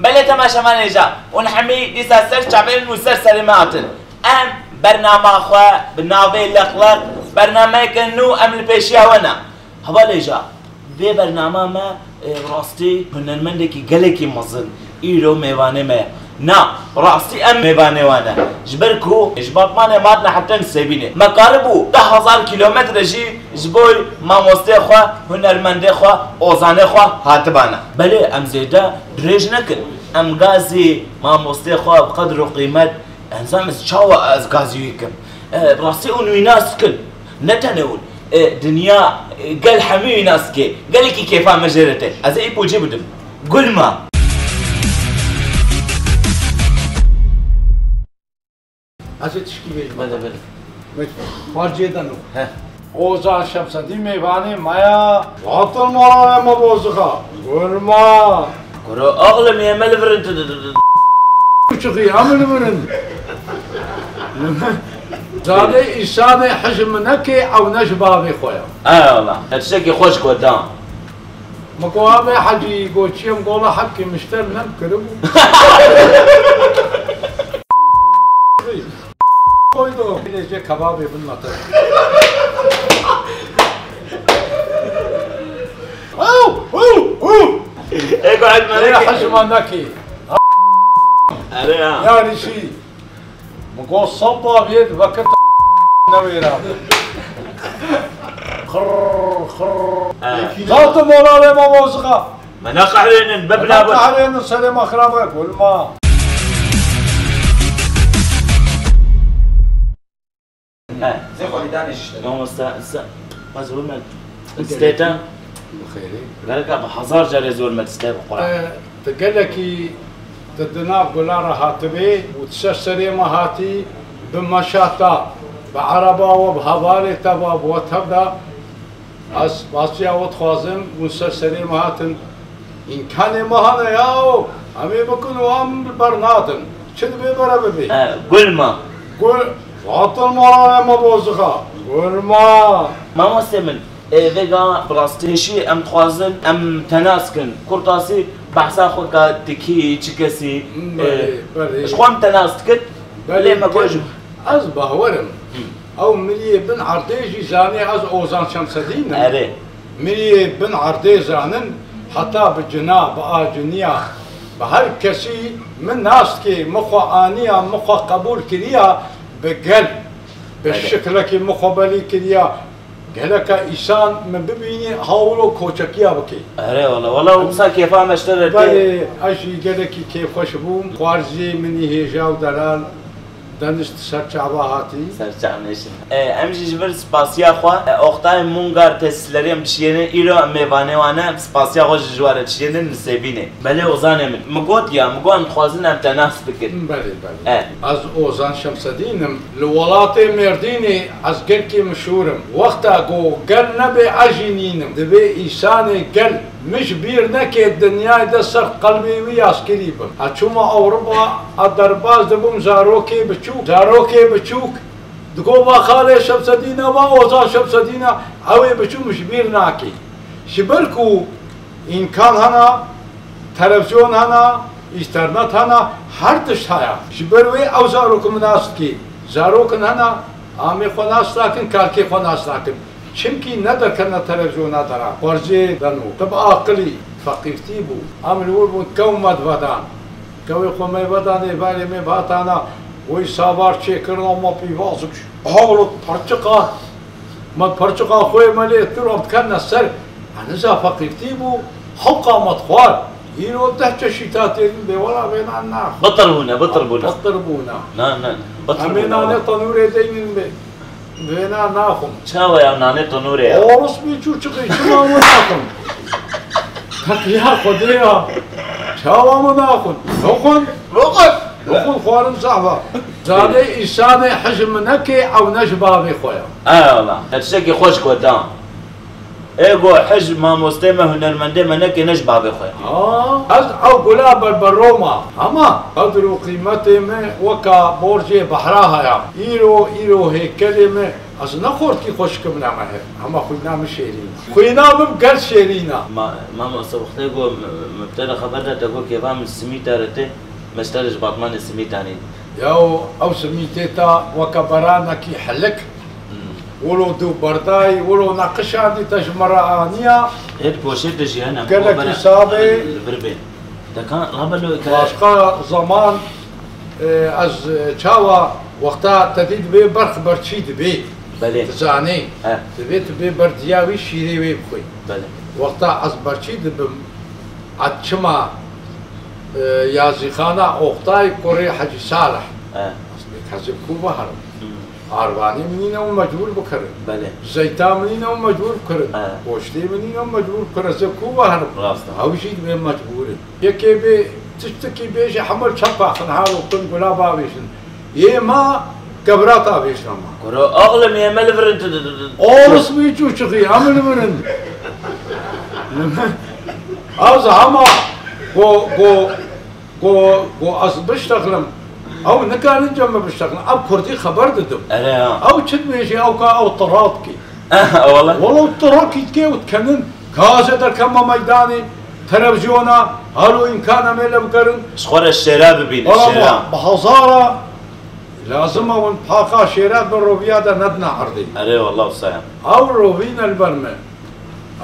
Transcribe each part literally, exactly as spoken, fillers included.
Belê temaşevanê ja, hûn hemî dîsa ser çavên û ser serê me hatin. Em bernama xwe bi navê Leqleq, bernameyeke nû em li pêşiya we ne. Hevalê ja, vê bernama me, e, rastî hunermendekî gelekî mezin îro mêvanê me ye. Na, rastî em mêvanê wan e. Ji ber ku ji Batmanê me hatine heta Nisêbînê. Me karibû deh hezar kîlometre jî ji bo mamostê xwe, hunermendê xwe, ozanê xwe hatibana. Belê em zêde dirêj nekin. Em gazî mamostê xwe bi qedr û qîmet, em zanim ez çawa ez gazî wî kim. E, bi rastî hûn wî nas dikin. Ne tenê hûn. E, dinya, e, gel hemî wî nas dike. Gelekî kêfa me jê re tê. Ez ê îpocî bidim. Gul ma. Ez ê tişkî bêjim. Bele, bele. Xwarciyê de no. He. Ozan Şemsedîn mêvanê me ya. Vatil molanê me bozixa. Gurma. Kuro oğlum, yeme li virin tu, tu, tu, tu. Çixî, em li virin. Zadê îsanê hijm nekê, ew ne ji bavê xwe ya. Eyvallah. Tiştekî xweş gotan. Min got, "Abê Hecî, got çi ye?" Min got, "Wela hebkê min ji te nem kiribû." Koydo. Lê jê kebabê bin me te. Ew, ew, ew. Ê, got, "Hecî, me nekê." Hecî me nekê. Erê ya. Yanî şî. Min got, "Seba vê vekir te newêra." Xirr, xirr. He. Zat û mola lê me bozika. Me neqehrênin, bebna. Me neqehrênin, serê me xirab e, gul ma. He. Zê xwe lîdanê jî işte. Mamoste, se-, ez zor me distê te. Bi xêrê. Gereka bi hezar carê zor me distê bi Quran. E, tu gelekî tu di nav gulan re hatibî û tu ser serê me hatî, bi meşa te, bi ereba we, bi hevalê te ve, bi we tev de. Ez spasiya we dixwazim, hûn ser serê me hatin. Îmkanê me hene ya, em ê bikin û em li ber nadin. Çi divê bere bibê. E, gul ma. Gul, vatil molanê me bozixa. Gul ma. Mamoste min, e, vêga bi rastî hêşî em dixwazin, em te nas kin. Kurtasî behsa xwe ka tikî, çi kesî, Belê, e, belê. Ji xwe em te nas dikin. Belê, Lê me got ji ez bawer im. Ew miliyê bin erdê jî zanê ez Ozan Şemsedîn im. Erê. Miliyê bin erdê zanin, heta bi cina, bi aciniya, bi her kesî min nas dikê, min xwe aniya, min xwe qebûl kiriya, bi gel, bi Erê. şiklekî min xwe belî kiriya. Geleka îsan min bibînî, hawlo koçekiya bikê. Erê wala, wala wisa kêfa me ji te re tê. Belê, ez jî gelekî kêfxweş bûm. Xwarziyê min î hêja û delal. Deniz, tu ser çava hatî? Ser çav neşin. E, em jî ji vir spasiya xwe, e, Oktay Mungar tesîslerê em dişiyênin, îro em mêvanê wan e, em spasiya xwe ji ji we re dişiyênin Nisêbînê. Belê Ozanê min. Min got ya, min got em dixwazin em te nas bikin. Belê, belê. E. Ez Ozan Şemsedîn im, li welatê Mêrdînê ez gelkî mişûr im. Wexta ku gel nebe ez jî nîn im. Divê îsanê gel Min ji bîr neke dinyayê de ser qelbê wî askirî bim. Ez çûma Ewropa, ez derbas dibûm zarokê biçûk. Zarokê biçûk digot, "Va xalê Şemsedîn e, va Ozan Şemsedîn e." Ew ê biçû min ji bîr nake. Ji ber ku îmkan hene, televizyon hene, înternet hene, her tişt heye. Ji ber wê ew zarok min nas dike. Zarokin hene, amê xwe nas nakin, kalkê xwe nas nakin. Çimkî ne derketine televîzyona dera, xwarzê deno. Tu bi aqilî, feqîrtî bû. Em li wir bûn, kew me divedan. Kewê xwe me vedan, êvarê me hatana, wê savar çêkirina me pîvazik. Hawlo pirçiqa, me pirçiqa xwe me lê tu re diketine ser. Eniza feqîrtî bû, hewqa me dixwar. Îro deh çeşîta têdin bê, wela vêna naxwe. Bitir bûne, bitir bûne. Bitir bûne. Na, na, bitir Em ê bûne, nanê wela. Tenûrê deynin bê. Vêna naxwim. Çawa ya nanê tenûrê ya? Oris bî çû çiqî, çima min naxwim? Teqiya Xwedê ya. Çawa min naxwim? Noxwin. Noxwin. Noxwin xwarin zehf e. Zanê îsanê hijm nekê, ew ne ji bavê xwe ya. Eyvallah. Tiştekî xweş gotan. Ê go hij mamostê me, hunermendê me neke ne ji bavê xwe. Ha, ez ew gula berberoma. Hema qedr û qîmetê me weka borcê behra haya. Îro, îro hêkelê me, ez ne xortkî xweşikim ne me hema xwîna min şêrîn. Xwîna min gel şêrîn e. Ma, mamoste wextê go me, me bi te re xeber da, te go kêfa min simîta re tê, me ji te re ji batmanê simîta nîn. Yaw, ew simîtê ta weke beranekî helik. Hmm. Wilo dû berdayî, wilo neqişandî te ji me re aniya. Hêt poşê te jî hene, gelekî sabê. Li vir bê. Te ka, rabe lo ke. Başqa zaman, e, ez, e, çawa wexta te dî dibê berx berçî dibê. Belê. Dizanî. He. Dibê tu bê berdiya wî şîrê wê bixwî. Belê. Wexta ez berçî dibim, ez çima, e, Yazîxana Oxtay kurê Hecî Salih. He. Ez bê kezib ku baharim. Hmm. Arvanê min nîne û mecbûr bikirin. Belê. Zeyta min nîne û mecbûr bikirin. He. Goştê min nîne û mecbûr bikirin. Ez ê ku baharim. Rast e. Ew jî dibê mecbûr in. Yekê bê tiştekî bêje hemû çapa xin halo kin gula bavêjin. Yê ma kebrata bêjna ma. Kuro oğlum yeme li virin tu, tu, tu, tu. Oğlum mi çûçixî, em li virin. Az hema go, go, go, go ez biştexlim. Ew nikarin cem me biştexlim. Ew kurdî xeber didim. Ere ya. Ew çi dibêjî, ew ka ew tirat kî. Wala. Wala tirat kî dike û dikenin. Gazê derkeme meydanê, televizyona, halo îmkan em ê lê bikerin. Ji xwe re şêra bibînin, wala şêra. Bi hezara lazim e hûn paqa şêra bi roviya de nedine erdê. Erê, wala wisa ye. Ew rovîne li ber me.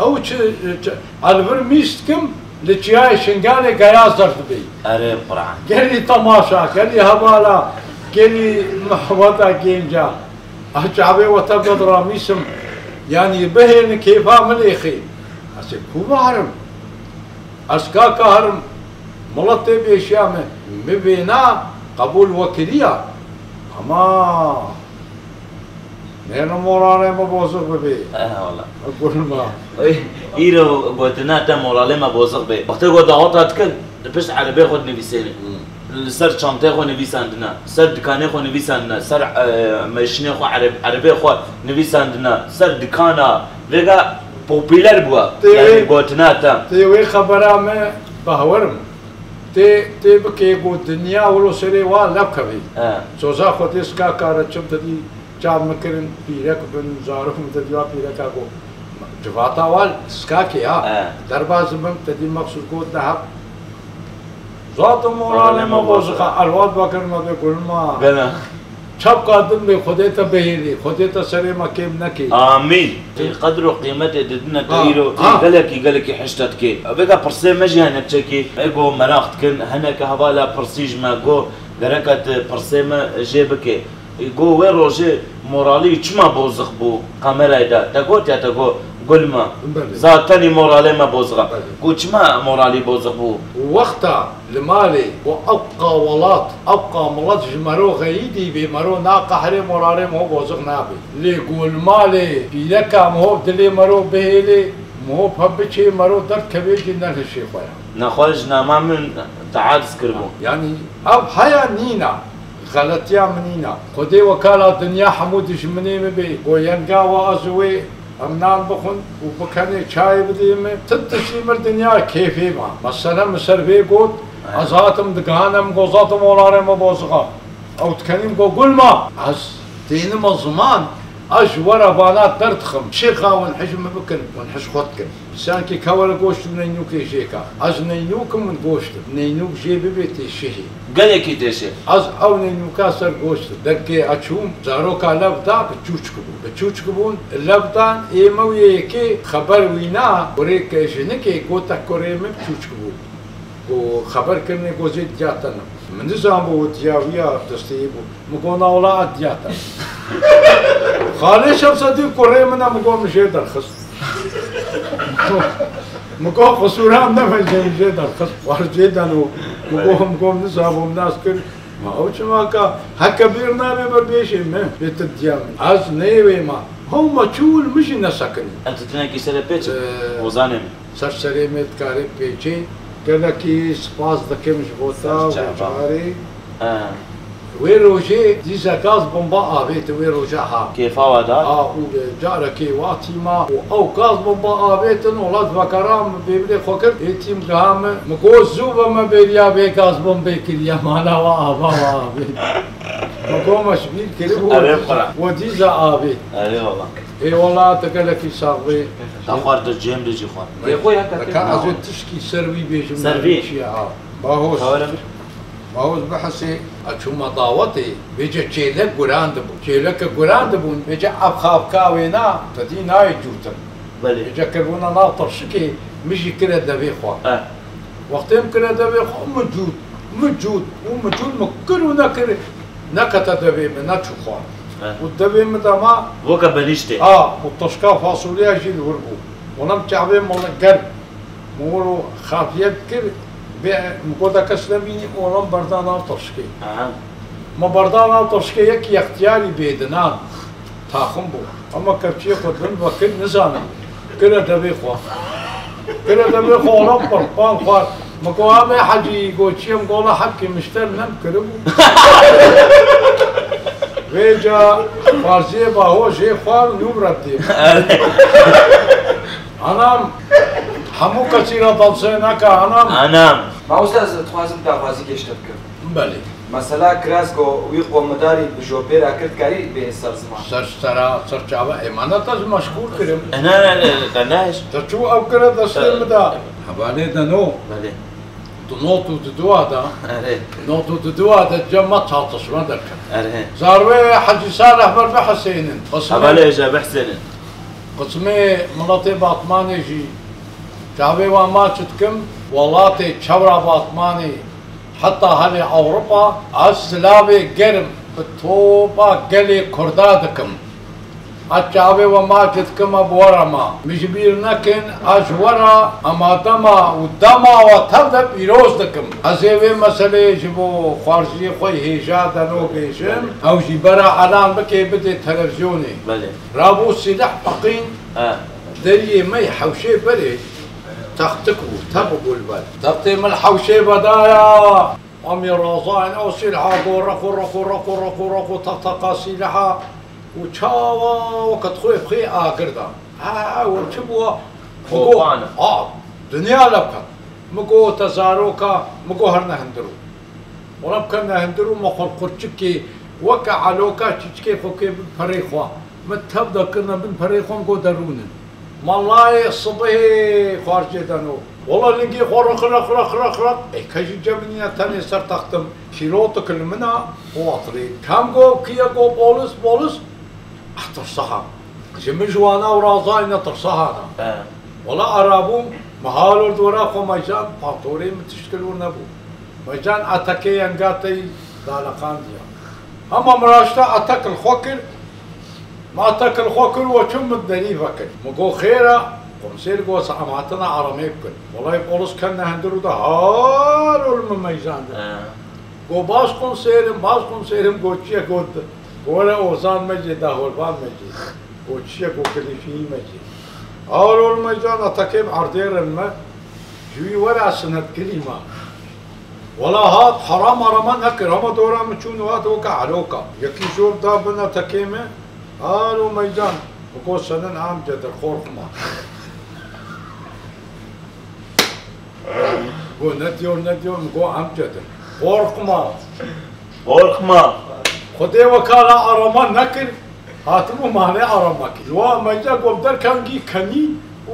Ew çi, çi, ez li vir mîs dikim, li çiyayê Şingalê geya zer dibê. Erê, Quran. Gelî temaşa, gelî hevala, gelî mihweta gênca. Ah çavê we tev de diramîsim. Yanî bihêlin kêfa min lêxê. Ez ê ku baharim? Ez ka kaharim? Milet tê bêşiya min. Min vêna qebûl we kiriya. Ama nêne moralê me bozix bibê. Eh, wala. Gulma. Oy, îro gotina te moralê me bozix bê. Wextê ku daweta dikin, di pişt erebê xwe dinivîsêne. Hmm. Li ser çanteyê xwe nivîsandine, ser dikanê xwe nivîsandine, ser, e, meşinê xwe, ereb-, erebê xwe nivîsandine, ser dikana, vêga popîler bûye. Tê yanî wê, gotina te. Tê wê xebera me bawer im. Tê, tê bikê ku dinya wilo serê wa lev kevî. He. Soza Xwedê ska kare çim te dî Çav min kirin, pîrek bin, zarok min te dî wa pîreka got, civata wa skakê ha. He. Derbas dibim, te dî mexsûs got, ne heb. Zaten moralê me bozixa, elwat bakir me bê gulma. Gana. Çapka din bê, Xwedê te bihêlî, Xwedê te serê me kêm nekê. Amîn. Qedr û qîmetê didine te. Ha, îro, ha. Gelekî, gelekî hişte dikê. Vêga pirsê me jî hene biçekî. Ê go meraq dikin, hineke hevala pirsî ji me go, gereka tu pirsê me jê bikê. Go wê rojê moralî çima bozix bû kamerayê de? Te got ya te got, gul me. Belê. Zatenî moralê me bozix e. Belê. Go çima moralî bozix bû? Wexta li malê û ewqa welat, ewqa milet ji mero xeyîdî bê, mero naqehrê, moralê miho bozix nabê. Lê go li malê pîreka miho dilê mero bihêlê, miho pe biçê, mero derdkevê jî ne hişê xwe ya. Nexwe ji nama min taciz kiribû. Yanî ev heya nîna. Xeletiya min nîna. Xwedê wekala dinya hemû dijminê min bê. Go yenga we ez û wê em nan bixwin û bikenê çayê bidê min. Ti tiştî min dinya kêfê ma. Mesele min ser vê got, ez hatim digihanim, go zatim olarê me bozixa. Ew dikenîm go gul ma. Ez tênime ziman, ez ji we re vana derdixim. Şêxa hûn hij min bikin, hûn hij xwe dikin. Sankî ka were goşt û neynûkê jê ka. Ez neynûk im, min goşt im. Neynûk jê bibê tê şihê. Gelekî tê şih. Ez ew neynûka ser goşt im. Derkê ez çûm, zaroka lev da, bi çûçik bû. Bi çûçik bûn, lev dan, ê me û yê yekê xeber wîna, kurê ke jinikê gote kurê min bi çûçik bû. Ku xeber kirinê ku zê diya te ne. Min nizanbû û diya wî ya destê yê bû. Min got, "Na wela a diya te." Xalê Şemsedîn kurê min e, min got, "Min jê derxist." Min got, "Qisûra min ne, min jê, min jê derxist." Xwar jê den û min got, min got, "Min nizanbû, min nas kir." Ma ew çima ka heke bêr nabe ber bêşê me, bê tu diya min. Ez neyê wê ma. Hewma çû û li min jî nesekinî. Em tu tinekî serê pêçin, Ee, hozanê min. Ser serê me dikarê pêçê. Gelekî spas dikim ji bo te û carê. He. Wê rojê dîze gaz bomba avêtin, wê roja ha. Kêfa we da? Ha, û carekê wa tîma û ew gaz bomba avêtin, wela vegeran bêbilê xwe kir, ê tîm giha min, min got, zû be me bêriya vê gaz bombê kiriye, mala wa ava wa avêt. Min got, me ji bîr kiribû, Erê we dîze, xwe. We dîze avêt. Erê wela. Ê wela, te gelekî sax bê. Te xwar de cem de jî xwar. Ê xwe ya te Deka kir. Ez ê tişkî ser wî bêjim, Ser wî. Çi ye ha? Bahoş. Xewere bir. Bahoş bihesê, a çûma dawetê, vêce çêlek guran dibû. Çêleke guran dibûn, vêce ev xavka wêna, te dî nayê cûtin. Belê. Vêce kirbûna nav tirşikê, min jî kire devê xwe. Eh. Wextê min kire devê xwe, min cût, min cût û min cût, min kir û nekir, nekete devê min, neçû xwar. Eh. Û devê min dema Weke benîştê. A, û tirşka fasulyeya jî li wir bû. Olam çavê min germ. Min wilo xafiye dikir, bê, min got, kes nebînî, olam berda nav tirşikê. Aha. Me berda nav tirşikê, yekî yextiyarî bêdinan. Taxim bû. Ama kevçiyê xwe din vekir, nizanim. Kire devê xwe. Kire devê xwe, ola pirpan xwar. Min got, "Abê Hecî, got çi ye?" Min got, "Ola hepkê mişter nem kiribû." Vêca xwarziyê baho jê xwar nû reddê. Anam, hemû kesî re dalsê neke, anam. Anam. Mamoste, ez dixwazim daxwazîkê ji te bikim. Belê. Mesela kiras ku wî qomidarî bi jopê re kir, dikarî bê ser ziman? Ser sera, ser çava, ê, me ne te ji meşgûl kirim. E, ne, ne, ne, ne, ne. Te çû ew kire destê min de. Hevalê de no. Belê. Di not û di dua de. Erê. Not û di dua de cem me çatişme derket. Erê. Zarwê Hecî Salih ber bihesênin. Qismê Hevalê je bihesênin. Qismê miletê Batmanê jî çavê wan maç dikim, welatê çewra Batmanê, heta herê Ewropa, ez silavê germ bi topa gelê Kurda dikim. Ez çavê we maç dikim, ez bi we re me. Min ji bîr nekin, ez ji we re, ema dema û dema we tev de pîroz dikim. Ez ê vê meseleyê ji bo xwarziyê xwe hêja de no bêjim, ew jî bera elan bike, bidê televîzyonê. Belê. Rabû sîleh teqîn, He. Deriyê me yê hewşê berê textik bû, tev bû li ber. Textê me li hewşê vedaya, em ê razayên ew sîlha go reqo, reqo, reqo, reqo, reqo, texteqa sîleha û çawa weke dixwê bixê agir da. Ha, ha, ew çi bû? Topane. A, dinya lev ket. Min got, te zaroka, min got, herne hundir o. Wela bikevne hundir û me xwe li qurçikê weke eloka çîçikê xwe kê bin perê xwe. Me tev de kirine bin perê xwe, me got derûnin. Malayê sibihê xwarziyê deno. Wela lingê xwe req, req, req, req, req. Ê ke jî cem min nîne, tenê ser textim. Kîlotik li min a, xwe atirê. Kem got, kî ye, got polis, polis. Ah, tirsa ha. Ji min ji wana û razayî ne tirsa ha da. He. Wela erabûm, me halo li dora xwe meycan, pantorê min tişt kir û nebû. Meycan etekê yenga tey daleqandiya. Hema min raşta etek li xwe kir, me etek li xwe kir û çûm min derî vekir. Min got, xêr e, komiser got, em hatine aramê bikin. Welay polis ken nehindir û de halo li min meycan de. He. Got, baş komiserim, baş komiserim, got, çi ye? Got, were Ozan mecê, daholvan mecê. Got, çi ye? Got, kilîfî mecê. Halo li meycan etekê bi erdê rin me, ji wî were sinet kilîma. Wela hat, heram arama nekir, hema dora min çûn û hat weke eloka. Yekî jor da bin etekê me, halo meycan, bi got senin amcedir, korkma. Got, ne diyor, ne diyor? Got, amcedir. Korkma. Korkma. Xwedê wekala arama nekir. Hatibû malê arama kir. Wa meyca got derkangî kenî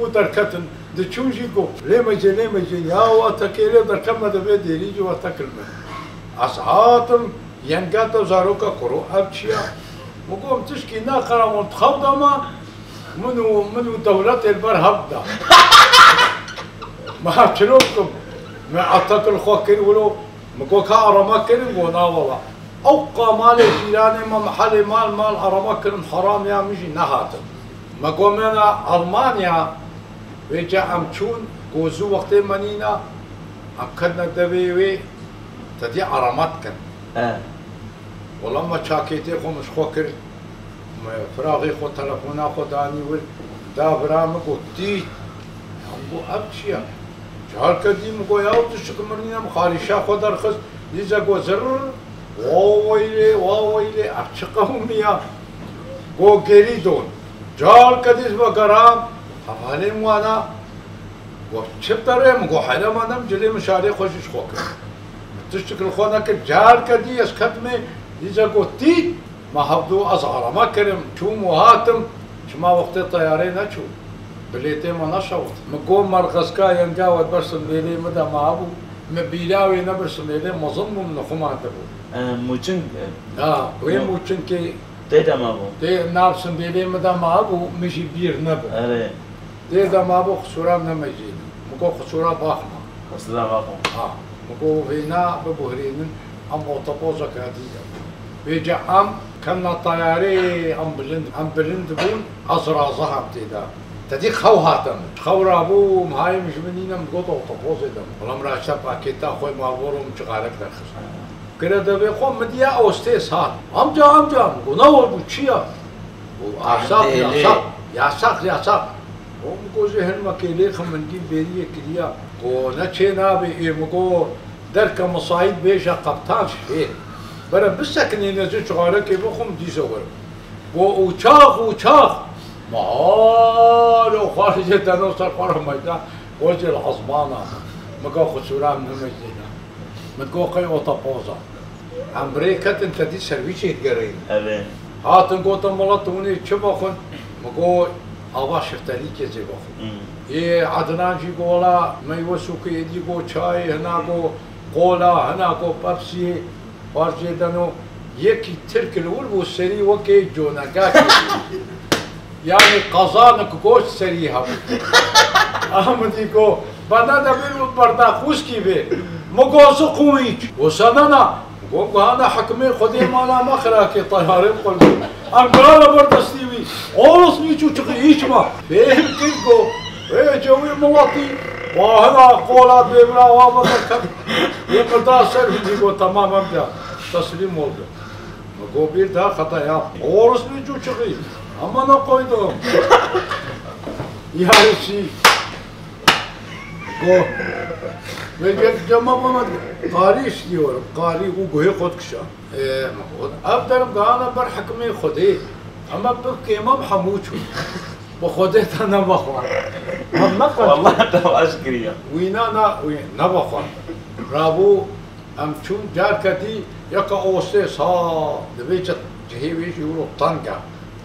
û derketin. Diçûn jî got, lê mecê, lê mecê, ya wa tekê lê derketme de vê dêrî jî wa tekil me. Ez hatim, yengete zaroka kuro, ev çi ya? Min got, tişkî ne qeramon, xew de me, min û, min û dewletê li ber hev da. Me çilo bikim? Me etekil xwe kir wilo, Min got, ka arama kirin? Got, na wela. Ew qa malê cîranê me, mehelê mal, mal arama kirin, heram ya, min jî nehatin. Me got, me ne Almanya, vêca em çûn, got, zû wextê me nîne, em ketine devê wê, te dî arama dikin. He. Wela me çakêtê xwe min ji xwe kir, me firaxê xwe, telefona xwe danî wir, da vira min got, dît. Em got, ev çi ye? Careke dî min got, ya ew tişt min nîne, min xarîşa xwe derxist, dîse got, zirr, Wa weylê, wa weylê, ev çi qewmiya? Go gerî don. Carke dî vegeram, hevalên wana. Go çi derê min? Go heyra ma nem cilê min şarê xwe jî ji xwe kir. Min tiştik li xwe nekir. Carke dî ez ketime, dîsa go tît. Ma hevdu ez arama kirim, çûm û hatim, çima wextê teyarê neçû, bilêtê me neşewit. Min got merxeska yenga we ber simbêlê min de mabû, min bîra wê nebir, simbêlê mezin bû, min xwe ma dibû. E, Mûçing, e, Ha, wê Mû- Mûçinkê tê de mabû. Tê nav simbêlê min de mabû, min jî bîr nebû. Erê. Tê de mabû, qisûra min nemejîne. Min got qisûra baxma. Qisûra baxma. Ha. Min got, hêna bibuhrînin, em otobozeke dî de. Vêca em kemna tayarê em bilind, em bilind bûn, ez raziham tê de. Te dî xew hate min. Xew rabûm, hayê min ji min nîne, min got otobozê de. Wela min raşta pakêta xwe Marlboro min çixarek derxist. Kire devê xwe, min diya ostê sar. Amca, amca, min got, ne oldu, çi ya? Û yasak, yasak, yasak, yasak. Û min got, jê hin me kêlê ximindî bêriyê kiriya. Got, ne çê nabê, ê min got, derke misayît bêje qeptan şêr. Bere bisekinîne, ez çixarekê bixwim, dîse werim. Got, uçak, uçak. Mahal û xwarijê deno ser xwe re meydan. Got, jê li ezmana. Min got, qisûra min nemejîne. Min got, qey otopoza. Em bi rê ketin, te dî serwîsê digerîn. Erê. Hatin gotin, mala tu hûn ê çi vexwin? Min got, ava şiftelîkê zê vexwin. Hmm. Ê Ednan jî got, wela meywe sûkê, êdî got çayê, hina got qola, hina got pepsiyê, xwarzê deno. Yekî tirk li wir bû, serî wekê conegakê. Yanî qazanik goşt serî hebû. Ahmedî got, bana da bir bardak whisky ver. Min got, su qûmîç. Got, sana na. Got, gihana hikmê Xwedê mala me xirakê tayarê qulbî. Em girana ber destî wî. Oros mîç û çiqî îç ma. Fêhm kir got, ê cewê milatî. Wahina qola bêbira wa me derket. Yê min da ser hindî got, tamam em da. Teslîm oldu. Min got, bir daha hata yapma. Oros mîç û çiqî. Amına koydum. Yarısı. Go. Ve gel cama bana qarî istiyorum. Qarî û guhê xwe dikişa. Ee, min got, ev derim gihana ber hikmê Xwedê. Ama bi kêmam hemû çû. Bi Xwedê te nebexwan. Em neqet. Wallah te baş kiriye. Wîna na, wî nebexwan. Rabû Em çûn carke dî yeka ostê sa, divê cihê wê jî wilo teng e.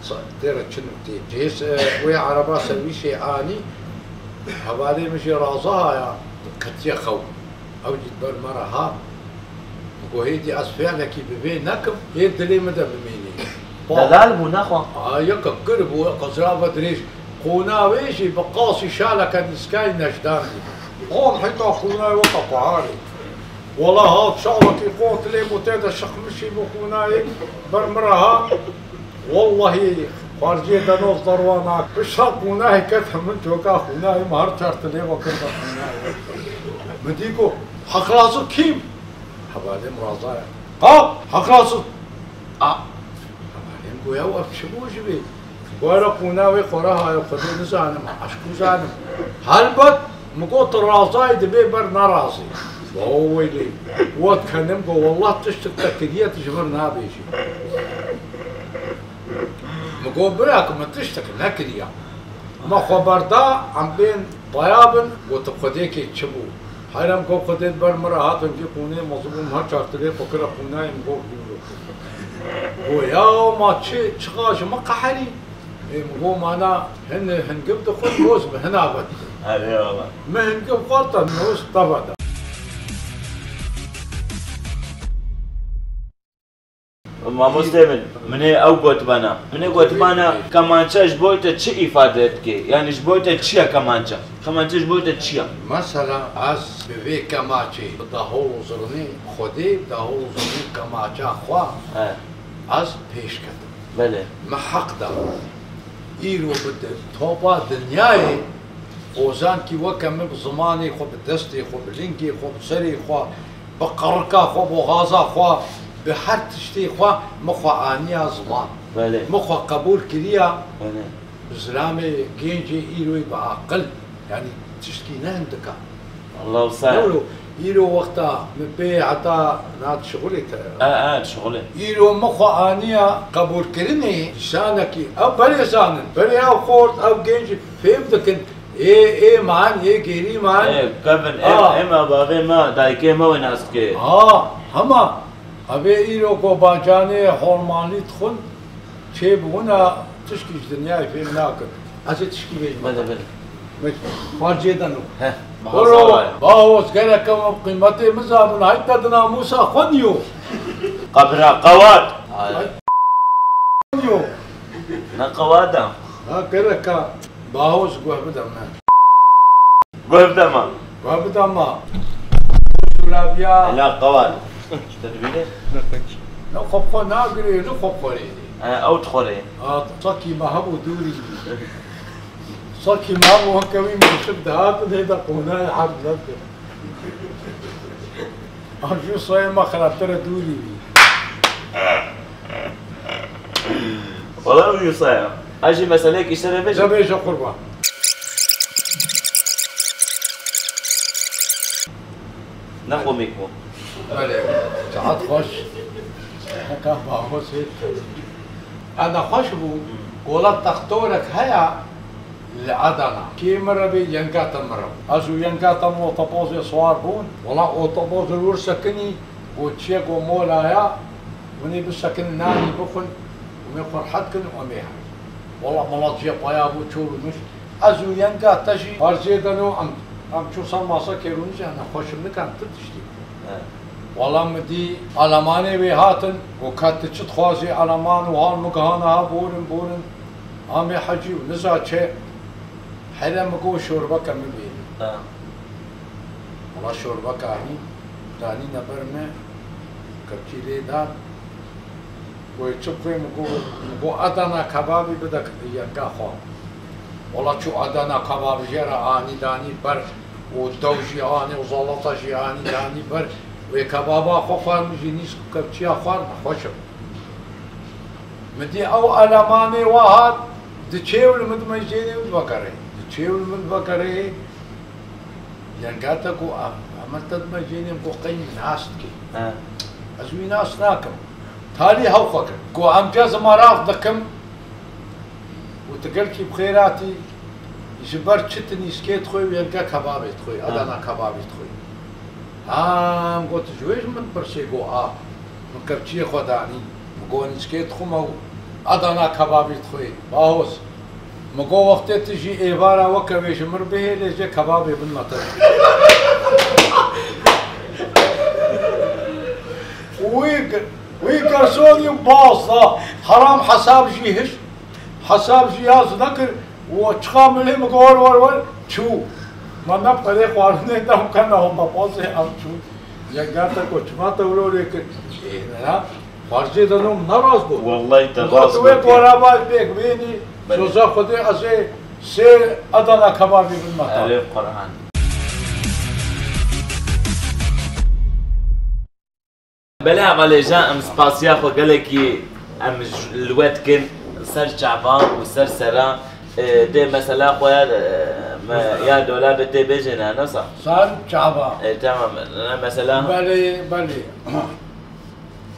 Sa-, tê re çin û tê. Cihê se-, wê ereba serwîsê anî, hevalê min jî raza haya, ketiye xew. Ew jî ber me re hat. Gohê dî ez fiilekî bi vê nekim, ê dilê min de bimînî. Delal bû, nexwe. A, yeka kir bû, yeka zirava dirêj. Qûna wê jî bi qasî şaleke dîskayî nejdandî. Qol heta qûnayê weke paharê. Wela hat şalekî qot lê bû tê de şixmişî bû qûnayê ber min re hat. Wellahî xwarciyê denoz derwa nak. Bi şa qûnayê ket hemin coka qûnayê min her çar tilê ve kir be qûnayê. Min dî got, Heqrazî kîm? Hevalê min razaya. Qap, Heqrazî. A. Hevalê min got, ya ev çi bû jî bê? Were qûna wê xwe re haye, Xwedê nizanim, eşkû zanim. Helbet, min got, tu razayî, dibê ber nerazî. Wa weylê, we dikenim, got, wallah tiştik te kiriye, tu ji vir nabêjî. Min got, bira ku min tiştik nekiriya. Me xwe berda, em bên daya bin, got, tu Xwedêkê çi bû? Heyra min got, Xwedê di ber min re hat, em jî qûnê mezin bûm, her çar tilê xwe kire qûnayê min got, dûr. Got, ya ma çi, çiqa ji min qeherî? Ê, min got, mana hin, hingib dixwin, goz bi hina ve didin. Erê wala. Min hingib xwar te, noz te ve da. Mamostê min, min ê ew gotibana. Min ê gotibana, kemançe ji bo te çi îfade dike? Yanî ji bo te çi ye kemançe? Kemançe ji bo te çi ye? Mesela ez bi vê kemaçê, bi dahol û zirnê Xwedê, bi dahol û zirnê kemaça xwe, He. ez pêş ketim. Belê. Me heq da. Îro bi di-, topa dinyayê, ozankî weke min bi zimanê xwe, bi destê xwe, bi lingê xwe, bi serê xwe, bi qerika xwe, boxaza xwe, bi her tiştê xwe, min xwe aniya ziman. Belê. Min xwe qebûl kiriya. Belê. Bi zilamê gêncê îroyê bi aqil. Yanî tiştkî ne hindik e. Allah sağ. Lolo, Îro wexta min pê heta nat şixulê te. E, e, şixulê. Îro min xwe aniya qebûlkirinê şanekî. Ew berê zanin, berê ew xort, ew genc fêm dikin. Ê, ê man, ê gêrî man. Ê, kevin, ê, Aa. ê me bavê me, dayikê me wê nas dike. Ha, hema. Evê îro ku bacanê hormanlî dixwin, çêbûna tişkî ji dinyayê fêm nakin. Ez ê tişkî bêjim. Bide, bide. Bêj, xwancê deno. Heh, Kuro, bahoz gerek em qîmetê min zabin, hay te di namûsa xwe niyo. Qebra qewat. Hay. Niyo. Ne qewat e. Ha, gereka bahoz guh bide me. Guh bide me. Guh bide me. Surabiya. Ela qewat. Te dibîne? Ne xwe xwe nagirê, ne xwe xwe rê. E, ew dixwere. Ha, sakî me hebû dûrî. Sakî me hebû heke wî min şib dihat, lê de qonayê heb nebir. Ev jû sayê me xirabtir e, dûrî bî. Wala wî sayê. Ez jî meseleyek îşte re bêjim. De bêje qurban. Ne komîk bû. Belê, saet xweş. Heka baho sêr kir. Ena xweş bû, gola textorek heye li Adana. Kê min re bê, yenga te min re bû. Ez û yenga te min otobozê siwar bûn. Wela otoboz li wir sekinî, got çiye, got mola ya, hûn ê bisekinin nanî bixwin, hûn ê xwe rehet kin û em ê herin. Wela mala cihê paya bû, çor û nişt. Ez û yenga te jî xwarzê deno, em, em çû ser masa kêrûnî jî, ena xweşim nikan ti tiştî. He. Wela min dî elemanê wê hatin, got ka tu çi dixwazî eleman û hal min gihana ha borin, borin. Amê hecî û niza çi. Hele min got şorbeke min bêne. He. Wela şorbeke anî, danîne ber min, kepçî lê dan. Wê çi bixwê, min got, min got Adana kebabî bide yenga xwe. Wela çû Adana kebabijê re anî danî ber û dew jî anî û zalata jî anî danî ber. Wê kebaba xwe xwar, min jî nîsk û kepçiya xwar, nexweş im. Min dî ew elemanê wa hat, diçê û li min dimejênê û divegerê. Diçê û li min divegerê. Yenga te got, em, em te dimejênê, min got qey min nas dikî. He. Ez wî nas nakim. Talî hew xwe kir. Got, em cezima rast dikim û tu gelkî bi xêr hatî, ji ber çi tu nîskê dixwê û yenga kebabê dixwê, He. Adana kebabê dixwê. Ha, min got, tu ji wê ji min dipirsê? Got, a. Min kepçiyê xwe danî. Min got, nîskê dixwim ew Adana kebabê dixwê. Bahoz. Min got, wextê tu jî êvara weke wê ji min bihêlê, jê kebabê bin me te. Wî, wî garsonî baz da, heram hesab jî hişt, hesab jî yaz nekir, û çiqa milê min got, wer, wer, wer, çû. Me ne perê xwarinê da, kena hamba bazê em çû. Yenga te got, çima te wilo lê kir? Ê, ne ya. Xwarzê de nom ne rast got. Wellahî te Got rast wê got. Gora bay pêk bênî, Belê. Soza Xwedê ez ê sê Adana kebabî bin me te. Erê Qur'an. Belê hevalê jan, em spasiya xwe gelekî em ji, li we dikin ser çavan û ser sera. E, dê mesela xwe ya, e, me, ya dolabê tê bêjê ne, nasıl? Ser çava. E, tamam. Ne mesela? Belê, belê.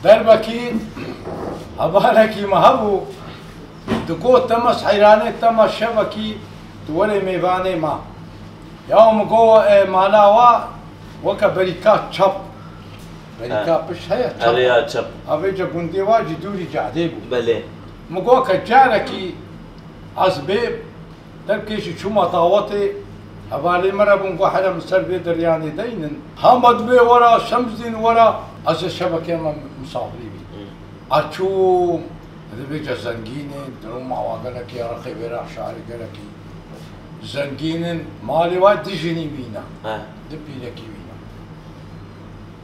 Derbekî hevalekî me hebû, digot, te me seyranê, te me şevekî, tu werê mêvanê me. Ya min got, e, mala wa weke berîka çap. Berîka He. Pişt heye, çap. Erê ya çap. Avêca gundê wa jî dûrî cahdê bû. Belê. Min got ke carekî ez bê Derkê jî çûma dawetê, hevalê me re bûn, got, here min ser vê deryanê deynin. Hema dibê wera, Şemsdîn wera, ez ê şevekê me misafirî bî. Hmm. A çûm, dibêje zengîn in, dirûma wa gelekî, reqê vêra şarê gelekî zengîn in, malê wa du jinî wî ne. He. Du pîrekî wî ne.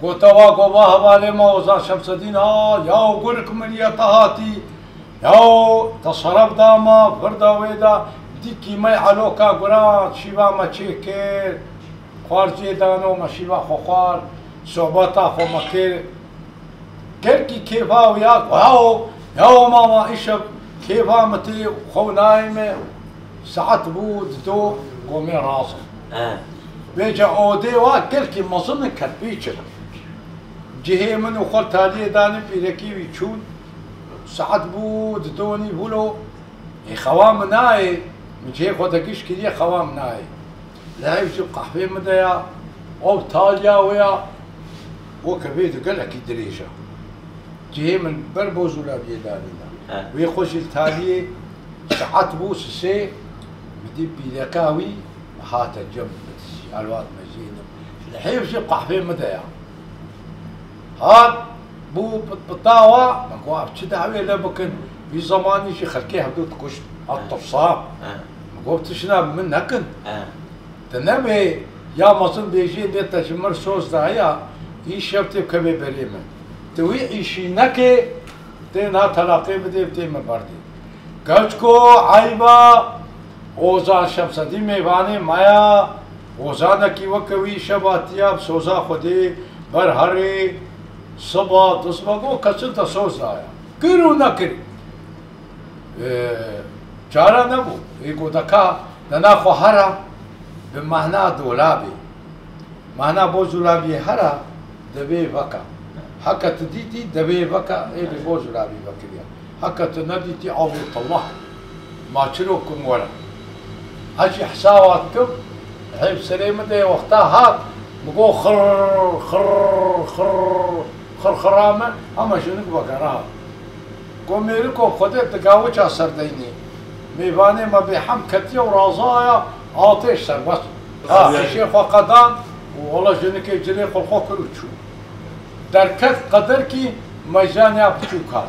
Gote wa, got, va hevalê me Ozan Şemsedîn, ha, ya gurik min ye te hatî, Yaw, te şeref da me, vir da wê de, dîkî me eloka guran, şîva me çêkir, xwarziyê dano me şîva xwe xwar, sohbeta xwe me kir. Gelkî kêfa wî hat, yaw, yaw mama îşev kêfa me tê xew nayê me, saet bû dido, gomê razim. Eh. Vêca odê wa gelkî mezin in, kerpîç in. Cihê min û xwe taliyê danî, pîrekî wî çûn. Saet bû didonî, wilo ê xewa min nayê. Min cihê xwe de giş kiriye, xewa min nayê. Li hêv jî qehvê min de ya, ew taliya wê ya, weke vê de gelekî dirêj e. Cihê min ber bo zûlaviyê danîna. He. Wê xwe jî li taliyê, saet bû sisê, min dî pîreka wî hate cem, min alwat me jî. Li hêv jî qehvê min de ya. Hat, bû pit-, pitawa, min got, "Ev çi dawê le bikin?" Vî zemanî jî xelkê hevdû dikuşt. Hat tirsa. He. Min got, "Tişna min nekin." He. Te nebê ya mezin bêjiyê bê te ji mir soz daye, îşev tê bikevê berê min. Tu wî îşî nekê, tê na telaqê bidê, tê min berdê. Keçko eyba, Ozan Şemsedîn mêvanê me ya, ozanekî weke wî îşeva tiya bi soza Xwedê ber herê, siba, du siba, go kesin te soz daye. Kir û nekir. Ee, çare nebû. Ê go deka, dena xwe here bi mehna dolabê. Mehna bo zûlaviyê here, devê veke. Heke tu dîtî, devê veke, ê bi bo zûlavî vekiriye. Heke tu nedîtî, avê tewah. Ma çiro kum were. Heçî hesaba dikim, hêv serê min de wexta hat, min got xirr, xirr, xirr, xirxira min, hema jinik veke reha. Go mêriko Xwedê di gawiça ser deynê. Mêvanê me bêhem ketiye û razaya atêş serbest. Ha, Tabii. Îşê xwe qedan û wela jinikê cilê xwe li xwe kir û çû. Derket qederkî meyzaniya piçûk hat.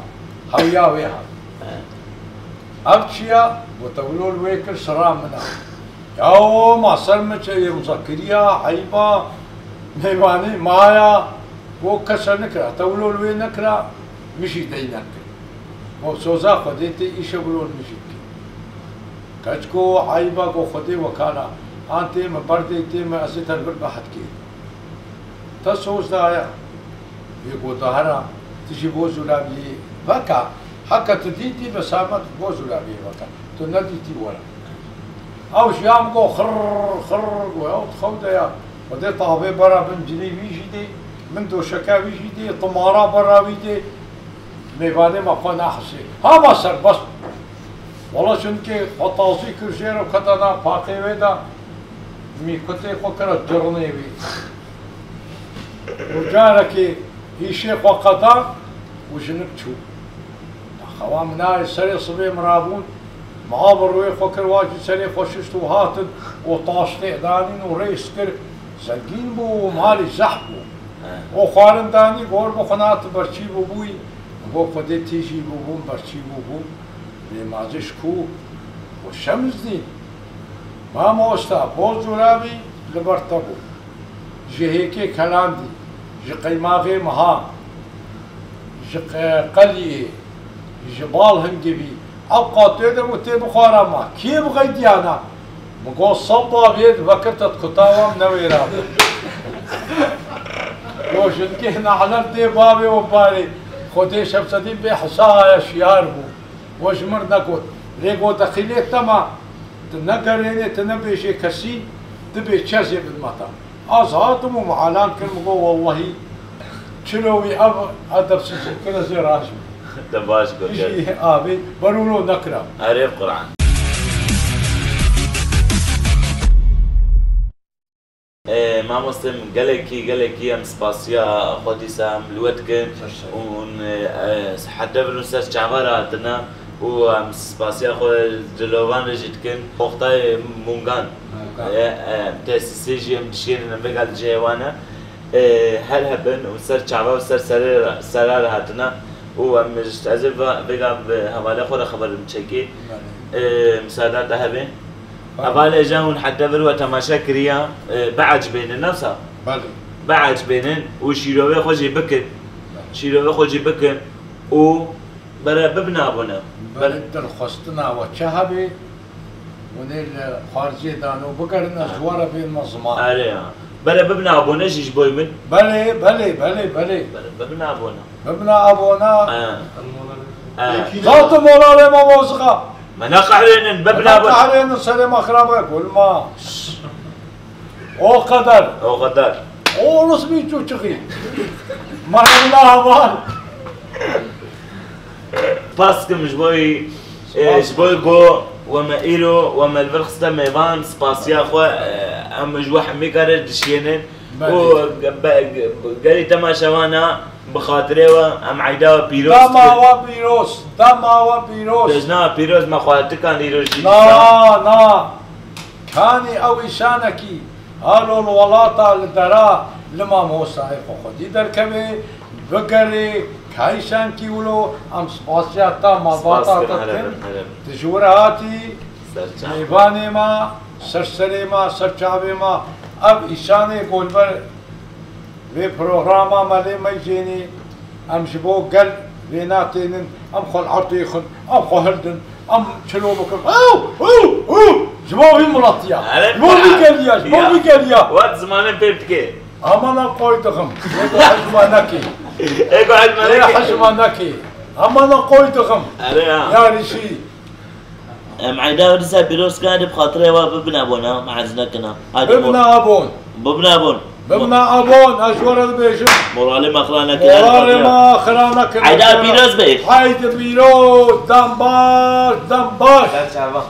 Hewiya wê hat. Ev çiya? Go tewlol wê kir sira min a. Yaw, ma ser min çi, yemzakiriya, eyba, mêvanê maya, go kese nikira, tewlol wê nekira, min jî dey nekir. Go soza Xwedê tê, îşe wilo min jî bikî. Keçko eyba, go Xwedê wekala, an tê min berdê, tê min ez ê te li vir behet kê. Te soz daye. Yê go dahera, tu jî bo zûlaviyê veke, heke tu dîtî, besamet bo zûlaviyê veke. Tu nedîtî were. Ew jî ya min go xirr, xirr, go ew di xew de ya. Xwedê tavê bera bin cilê wî jî dê, min doşeke wî jî dê, timara bera wî dê. Mêvanê me xwe nahisê. Hema serbest. Wela jinikê xwe tazî kir jê re, kete nav paqê wê de, mîkutê xwe kire cirinê wî. Û carekê îşê xwe qedan û jinik çû. Xewa min nayê, serê sibê min rabûn, min av rûyê xwe kir, wa jî serê xwe şişt û hatin û taştê danîn û rêz kir. Zengîn bû û malî zehf bû. He. Û xwarin danî, gor bi xwe na tu berçî bûbûyî. Go Xwedê tîjî bûbûm, berçî bûbûm. Lê ma ji ku û Şemzdîn, mamosta, bo zûravî li ber te bû. Ji hêkê kelandî, ji qeymaxê miha, ji qe-, qeliyê, ji bal hingivî, ew qatê de û tê bixwara ma. Kê bixeydiyana? Min got, seba vê vekir te dikutawa min newêra bi. Go jinkê nehler dê bavê û barê. Xwedê Şemsedîn bê hesaya şiyar bû. We ji mir negot. Lê got, deqîlê te ma, tu negerênê, tu nebêjê kesî, tu bê çezê bidmeta. Az hatim û mihalan kirim, got, wellahî, çilo wî ev edebsizlik kir, ez ê rajim. Te baş got. Jî avê berûlo nekira. Erê Quran. Ê, mamoste min, gelekî, gelekî em spasiya xwe dîsa em li we dikin. Ser ser. Û hûn, e, e, heta vir û ser çava re hatine û em spasiya xwe dilovan re jî dikin. Poxtayê Mungan. Mungan. E, e, tesîsê jî em dişkênin, em vêga li cihê wan e. E, her hebin û ser çava û ser serê re, sera re hatine û em ji, ez ê ve-, vêga bi hevalê xwe re xeber bidim çekê. Belê. E, misaada te hebe. Hevalê, ja hûn heta vir we temaşe kiriya, e, biecibênin, ne wisa? Belê. Biecibênin û şîrovê xwe jî bikin. Belê. Şîrovê xwe jî bikin û bere bibin abone. Belê, dilxwestina we çi hebê, hûn ê li xaricê dano bigerin, ez ji we re bênme ziman. Erê ya. Bere bibin abone jî ji boy min. Belê, belê, belê, belê. Bere bibin abone. Bibin abone. He. He. Zaten molalê me moziqa. Me neqehrênin, bibin abone. Me neqehrênin, serê me xirab e, gul ma. O kadar. O kadar. Oğlus bir çocuk. Maşallah var. Spas dikim ji bo wî, e, ji bo wî ku we me îro, we me li vir xiste mêvan, spasiya xwe, e, em ji we hemî kare dişiyênin. Belê. Û ge-, be-, ge-, gelî temaşevana bi xatirê we em eyda we pîroz Dema dikin. We pîroz, dema we pîroz. Cejna we pîroz me xwe tikan îro jî dîsa. Na, na. Kanî ew îşanekî halo li welata li dera li mamostayê xwe xwedî derkeve, bigerê, kayşankî wilo, em spasiya te malbata Spas te dikin, here dikin. Bin, here bin. Tu ji wir hatî, Serçe. Mêvanê me, ser serê me, ser çavê me, ev îşanê ku li ber vê programa me lê meycênî, em ji bo gel vê natênin, em xwe li erdê xin, em xwe hildin, em çilo bikin. Ew, ew, ew, ji bo vî miletiya. Erê, Ji bo vî geliya, ji bo ya. Vî geliya. Wat zimanê pê bike. Amana qoy dixim. Ê ku hejma nekê. Ê ku hejma Ê nekê. Hejma nekê. Amana qoy dixim. Erê ya. Ya rîşî. Em eyda wê dîsa pîroz kane, bi xatirê we bibine bona, me hez nekina. Hadi Bibine mor-, abon. Bibine abon. Bibine abon, ez ji we re dibêjim. Moralê me xira neke, Moralê me xira neke. Eyda pîroz be. Haydi pîroz, dem baş, dem baş. Serçava.